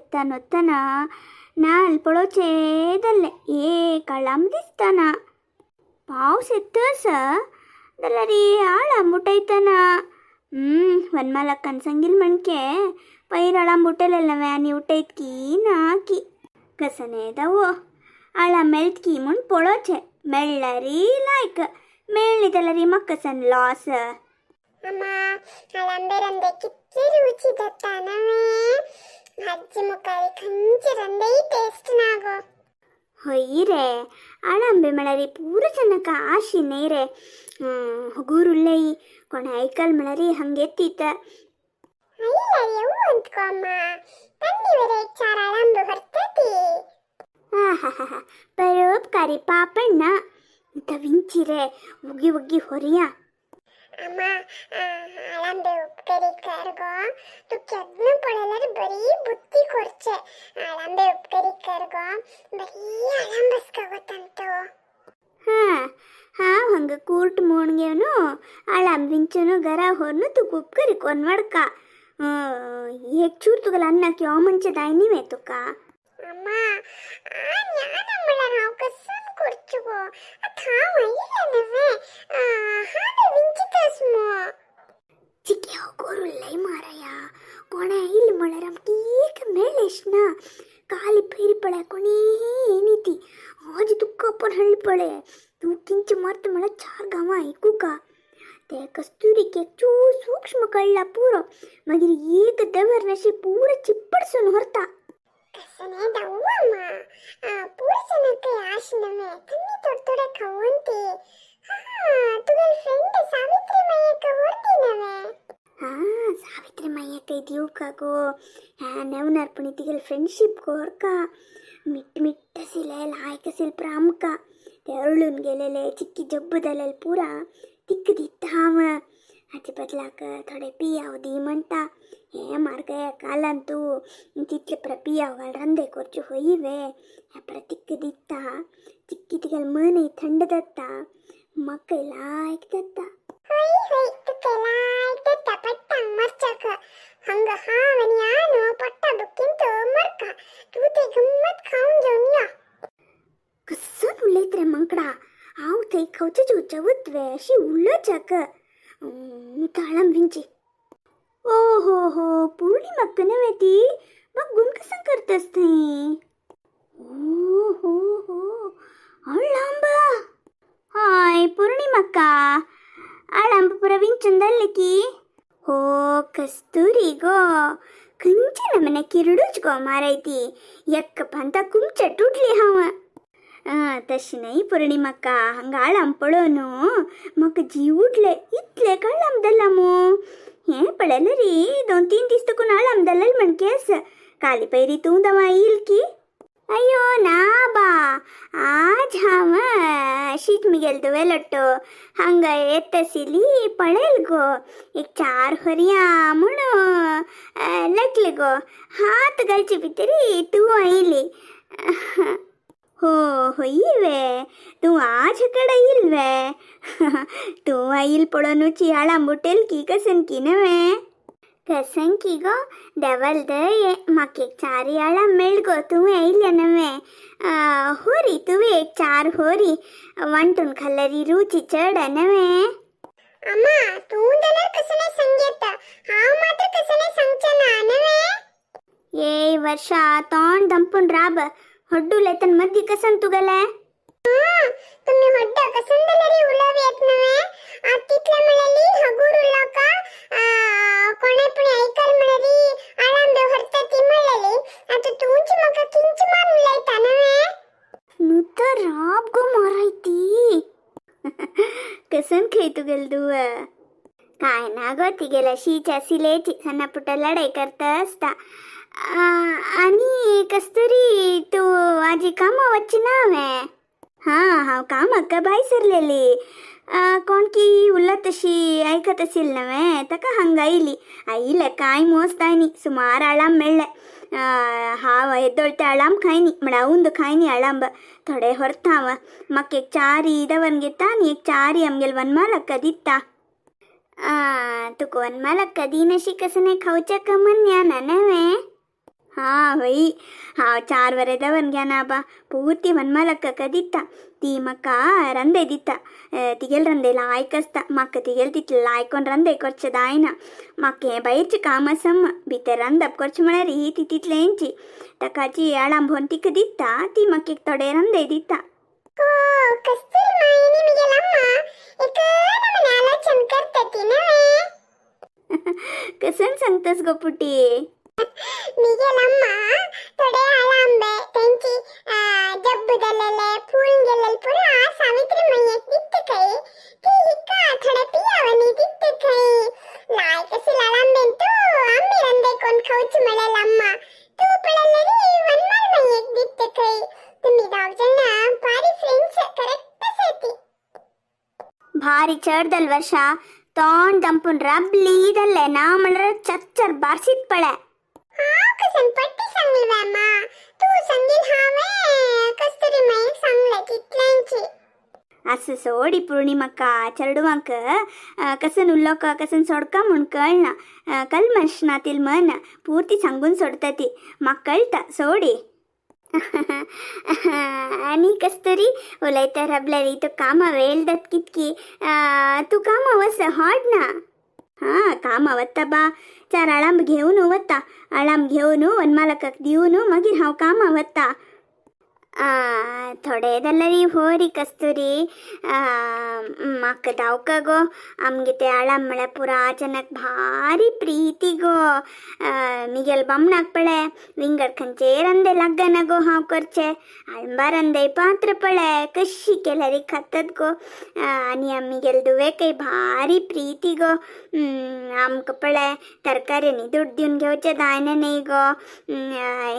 देत्तान वतना नाल्ल पळोवचे जाल्ले, एक अळंब दिसतना. पावस येतस जाल्यार आळंब उठयतना. वनमालक्कान सांगिल म्हणके पयर अळंब उठयलेलें आनी उठयत की ना की कसने दावो आळंब मेळत की म्हूण पळोवचें. मेळ्ळरी लायक, मेळ्ळी जाल्यार म्हाका कसन लॉस. अम्मा, आळंबे रंदे कितले रुची जाता नवे. आजी मुखारी खंयचे रंदेय टेस्ट ना गो. हय रे, आळंबे म्हळ्यार पूरा जनक आशी न्हय रे. हगूर उरलेय कोण आयकल म्हळ्यार हंगेतीत. आयल्यार येवू अंतको अम्मा, तन्नी वेरे एक चार आळंबे व्हरता ती. आहाहा, परोपकारी पापण ना विंची रे, उगी उगी होरिया. अम्मा, आळंबे उपकरी कर गो. तूं केन्ना पळयल्यार बरी बुद्धी करचे. आळंबे उपकरी कर गो, बरी आळंबस गो तांतो. हां हांव हांगा कूर्ट मोण घेवन आळाम विंचून घरा व्हरून तुका उपकरी कोन्न वाडका. एक चूर तुका अन्नाक यो म्हणचें जाय न्ही वे तुका. अम्मा, ज्ञान म्हळ्यार हांव कसून करचो गो? आतां हांव आयिल्लें नव्हे, हांवें विंचितस मो. चिके गोरुल्लय माराया, कोणा आयिल्लें म्हळ्यार आमकां एक मेळेश ना. काली पयरी पळय कोणी येनी ती, आज तुका पण हळ्ळ पळय तूं किंच मारता म्हळ्यार चार गांवां आयकूका. ते कस्तुरीक एक चूर सूक्ष्म कळ्ळा पुरो, मागीर एक दवर नशी पुरो चिप्पडसून व्हरता. कसने दाऊ अम्मा, पूर जनक आश नव्हे, तन्नी थोडे थोडे खावन ती. हा, तुगेल फ्रेंड सावित्री मय्यक व्हरती नव्हे. हां, सावित्री मय्यक दिवका गो. हॅ नेवनार पुणी तिगेल फ्रेंडशीप कोरका. मिट्ट मिट्ट सिले लायक सिल प्रामका ते अरळून गेलेले चिक्की जब्बू जालेले पुरा तिक्क दिता हांव. हाचे बदलाक थोडे पियाव दी म्हणटा. हें मार्गया कालान तूं तितले पुरा पियाव घाल रंदे करच्यो हय वे. हें पुरा तिक्क दिता, चिक्की तिगेल मनय थंड जाता, म्हाकाय लायक जाता. हय हय, तुका लायक जाता पट्टांग मरचाक. हंग हांव आनी आनो पोट्टा बुकींत मरका, तूं ते गम्मत खावन घेवन यो. कसन उलयत रे मंकडा, हांव थंय खावचे जेवचेवत वे अशी उलोवच्याक ताळाम विंची. ओ हो हो, पूर्णिमाक्क नव्हे ती, बघून कसं करतस थंय. ओ हो हो, अळंब. हाय पूर्णिमाक्का, अळंब पुरा विंचून जाल्ले की. हो कस्तुरी गो, खंयचे नमने किरडूच गो माराय ती, एक्क पांता कुमचे तुटली हांव. तशें न्हय पूर्णिमाक्का, हांगा आळाम पळोवन म्हाका जीव उठले, इतले कळाम जालां मू. हें पळयलें रे, 2-3 दीस तुकून आळाम जालें म्हण केस काली पयरी तूं दवा येईल की. अय्यो ना बा, आज हांव शीत मिगेल दुवेलट्टो हांगा येतसिली पळयल गो, एक चार हरया म्हूण लकले गो, हात घालचे भितरी तूं आयली. हो होय वे, तूं आज कडेन येईल वे. तूं आईल पळोवनूच आळाम उठेल की कसन की नव्हे. कसन की गो, देवाल दये म्हाका एक चार आळाम मेळ गो, तूं येयलें नव्हे. होरी तुवें एक चार होरी वांटून खाल्ल्यार रुची चड नव्हे. अम्मा, तूं जाल्यार कसलें सांगयत, हांव मात्र कसलें सांगचें ना नव्हे. ए वर्षा, तोंड दंपून राब, हड्डू लेतन मद्दी कसन तुगेलें. तुमी हड्ड कसन जाल्यार उलोवप येत नव्हे. तितले म्हणल्यार हगूर उलोवका, कोणें पूण आयकल म्हणल्यार आळाम दवरता ती म्हणलेली. आतां तूंच म्हाका किंच मारून उलयता नव्हे. नुता राब गो माराय ती. कसन खंय तुगेल धुव काय ना गो, तिगेल्या शीच्या सिलेची सन्ना पुट्टा लढाई करता आसता. आनी कस्तुरी, तूं आजी कामा वच्ची ना हांवें? हां, हांव कामाक भायर सरलेली. कोण की उरला तशी आयकत आशिल्ली नव्हे, ताका हांगा आयली. आयिल्लें कांय मोस्त न्ही, सुमार आळाम मेळ्ळें. हांव येदोळ ते आळाम खायनी म्हळ्यार उंद खायनी आळांब, थोडे व्हरता हांव. म्हाका एक चारी दवरून घेता आनी एक चारी आमगेल वनमालक्का दिता. तुका वनमालक्का दिनशी कसं खावच्या कमन्या ना नव्हे. हां हय, हांव 4 वरां दवर घेना बा, पुर्ती वनमालक्काक दिता. ती म्हाका रंदय दिता. तिगेले रंदय लायक आसता. म्हाका तिगेले तितले लायकोन रंदय करचें जायना. म्हाका हें भायरचें काम आसा, भितर रांदप करचें म्हळ्यार ही ती तितलेंची. ताकाची आळांब तिका दिता, ती म्हाका एक थोडे रंदय दिता. हो कस्तुरी माईनी मिगेल अम्मा एक नमने आलोचन करता ती नवे. कसन सांगतस गो पुटी? मिगेल अम्मा थोडे आळांबे तेंची जब्बू जाल्लेले फूल गेल्लेले पुरा सावित्री माईयेक दित्त खंय. ती हिका थोडे पियावनी दित्त खंय. लायक अशी आळांबेन तू आम्मी रंदे कोण खावची म्हळेल अम्मा, तू पळयलेली वनमाल माईयेक दित्त खंय. तुम्ही दोग जण भारी फ्रेंड्स करेक्ट आसा. भारी चड वर्षा तोंड दंपून रबली दल्ले ना म्हणल्यार चच्चर बारसीत पळे. हांव कसन पट्टी सांगली वे अम्मा, तू सांगील हांवें कस्तुरी माईक सांगले तितल्यांची. असं सोडी पौर्णिमक्का, चेडवांक कसन उल्लोक कसन सोडका म्हूण कळना. कल्मश नातील मन पूर्ती सांगून सोडता ती. म्हाका कळटा सोडी. आनी कस्तुरी उलयता रबल्यारी तूं कामां वेळ जाता कितकी? तूं कामां वच हॉट ना? हां कामां वता बा, 4 आळांब घेवन वता. आळांब घेवन वनमालकाक दिवन मागीर हांव कामां वता. थोडे जाल्यार होरी कस्तुरी, म्हाका धांवका गो. आमगे ते आळांब म्हळ्यार पुरा जनक भारी प्रीती गो. मिगेल बामणाक पळे विंगड खंयचे रंदे लागना गो हांव करचे. आळंबा रंदे पात्र पळे कशी केल्यार खातात गो. आनी मिगेल दुवेकय भारी प्रीती गो. आमकां पळे तरकाऱ्यांनी दुड दिवन घेवचें जायना न्ही गो.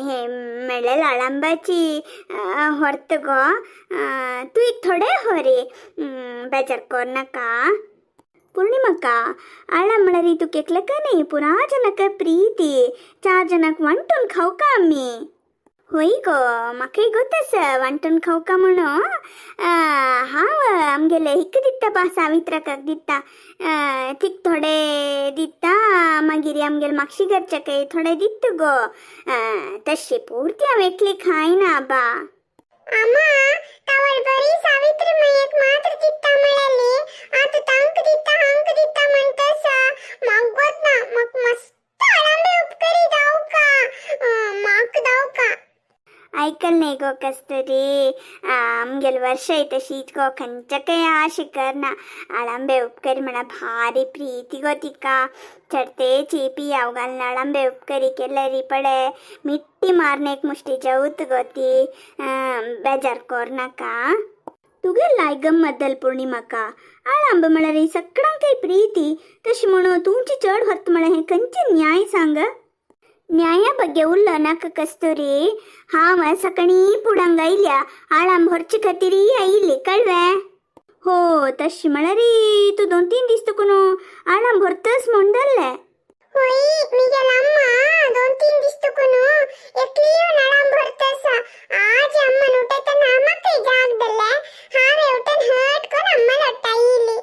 हे मेळ्ळें आळंबाची व्हरता गो. तूं एक थोडे होरी बेजार कर नाका. पौर्णिमक्का, आळां म्हळ्यार तुका एकलेका न्ही, पुरा जनक प्रीती. 4 जणांक वांटून खावका आमी. होय गो, म्हाकाय गोत आसा वांटून खावका म्हणून. हांव आमगेले हिका दिता बा, सावित्राकाक दिता. तीक थोडे दिता, मागीर आमगेले मागशी घरच्याकय थोडे दिता गो. तशें पुर्ती हांव एकली खायना बा. अम्मा तवळ बरी सावित्री माईक मात्र दिता म्हळ्याली, आतां तांक दिता हांक दिता म्हणटस. म्हाका गोत ना, म्हाका मस्त आळांबे उपकरी दावका, म्हाका दावका. आयकल न्ही गो कस्तुरी, आमगेले वर्षय तशीच गो, खंयच्याकय आश करना. आळांबे उपकरी म्हळ्यार भारी प्रीती गो तिका. चडतेची पियाव घालून आळांबे उपकरी केल्यारी पळे मिट्टी मारने एक मुश्टी जेवत गो ती. बेजार कर नाका. तुगे लाय गम्मत दल पौर्णिमक्का. आळांब म्हळ्यार सगळ्यांकय प्रीती, तशें म्हणून तुमची चड व्हरता म्हळ्यार हें खंयचें न्याय सांग? न्याया ಬಗ್ಗೆ उल्लो नाका कस्तुरी. हांव सकाळीं पुडांग आयल्या, आळांब व्हरचे खातीर आयिल्ली कळ्ळें? हो तशें म्हळ्यार तूं 2-3 दीस तुका न्हू आळांब व्हरतच म्हूण धरलें. होय मिगेल अम्मा 2-3 दीस तुका न्हू एकली येवन आळांब भरतस. आज अम्मान उठयतना म्हाकाय जाग धरलें. हांवें उठून हट करून अम्मा लोट्टा येयली.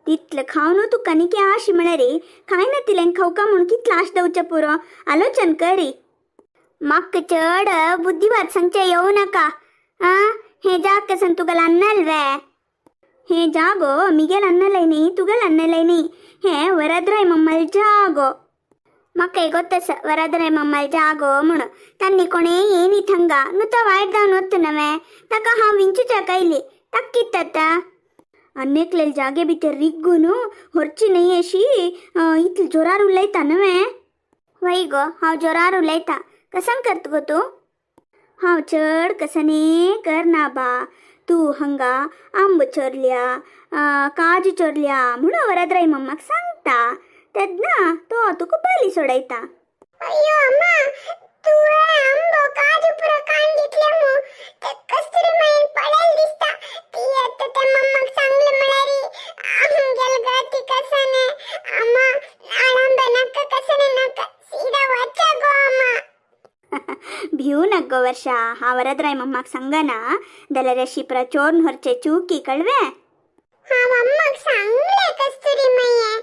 तितलें खावन तुका न्ही की आश म्हळ्यार खायना तिलें खावका म्हूण कितलो आश दवचें पुरो आलोचन करी. म्हाका चड बुद्धिवाद सांगचें येवं नाका. आं हें जाग कसन तुका अन्नल वे? हें जागो मिगेल अन्नलय न्ही, तुगेल अन्नलय न्ही, हें वरदराय मम्माल जागो. म्हाका गोत्तस वरदराय मम्माल जागो म्हणून. तांणी कोणें येयनी थंगा नुता वायट जावन वता नवें, ताका हांव विंचूच्या कयली ताका कित्त अन्नेकलेल जागे भितर रिग्गून व्हरची न्ही अशी इतले जोरार उलयता नवें. वय गो हांव जोरार उलयता. कसन करता गो तूं? हांव चड कसने करना बा. तूं हांगा आंब चोरल्या, काजू चोरल्या म्हणून वरदराय मम्माक सांगता, तेन्ना तो तुका बली सोडयता. अय्यो अम्मा, तुवें आंबो काजू पुरो काण घेतले मू. ते कस्तुरी माईन पळयलें दिसता. ती आतां त्या मम्माक सांगलें म्हळ्यार आमगेल गती कसने. अम्मा आळांबे नाका, कसने नाका, सीदा वचा गो अम्मा. भिवू नाका गो वर्षा, हांव वरदराय मम्माक सांगना जाल्यार अशी पुरा चोरून व्हरचे चुकी कळवें? हांव अम्माक सांगलें कस्तुरी माये,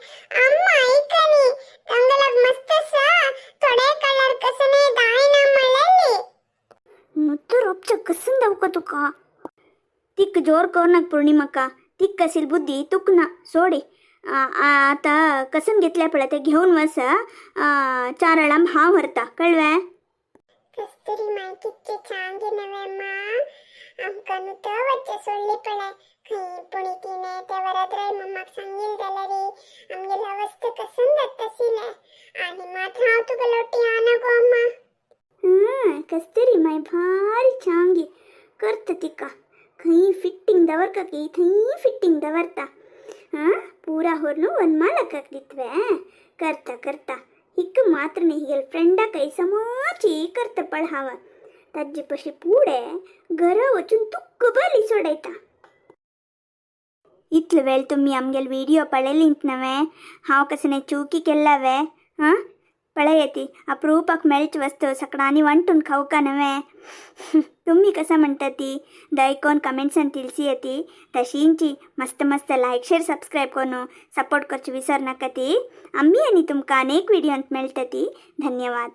अम्मा आयकनी. गंगलाक मस्त आसा थोडे कलर कसने दायना. तुका. तिक जोर कोरनाक पूर्णिमक्का, तिक कशील बुद्धी तुक ना सोडी. आता कसन घेतल्या पळय ते घेऊन वस. चार अळाम हांव व्हरता, कळवे? कस्तुरी माय कितके छान नवे अम्मा. आमकां न्हू तो वच्चें सोडली पळय खंय पुणी. तिणें ते वराद्राय मम्माक सांगील जाल्यार आमगेल्या वस्त कसन जाताशिल्लें. आनी मात हांव तुका लोटी आना गो अम्मा. कस्तुरी माय भारी चांगी करता. तिका खंय फिट्टिंग दवरका की थंय फिट्टिंग दवरता. हां, पूरा होरनु वनमालक दित्वे करता करता. हिक मात्र हिगेल फ्रेंडा कೈ समाची करता पळ हांव. ताजे पशी पुढे घरा वचून तुक्क बली सोडयता. इतलो वेळ तुमी आमगेल विडियो पळयलींत नवे? हांव कसने चुकी केल्लावे? हां, पळयती अप्रूपाक मेळची वस्तू सकडांनी वांटून खावका नवे? तुम्ही कसं म्हणता ती दयकोन कमेंट्सान ತಿಳಿಸಿ. तशींची मस्त मस्त लायक, शेअर, सबस्क्राईब करून सपोर्ट करचे विसर नाका ती. आम्ही आणि तुमकां अनेक व्हिडिओंत मेळटती. धन्यवाद.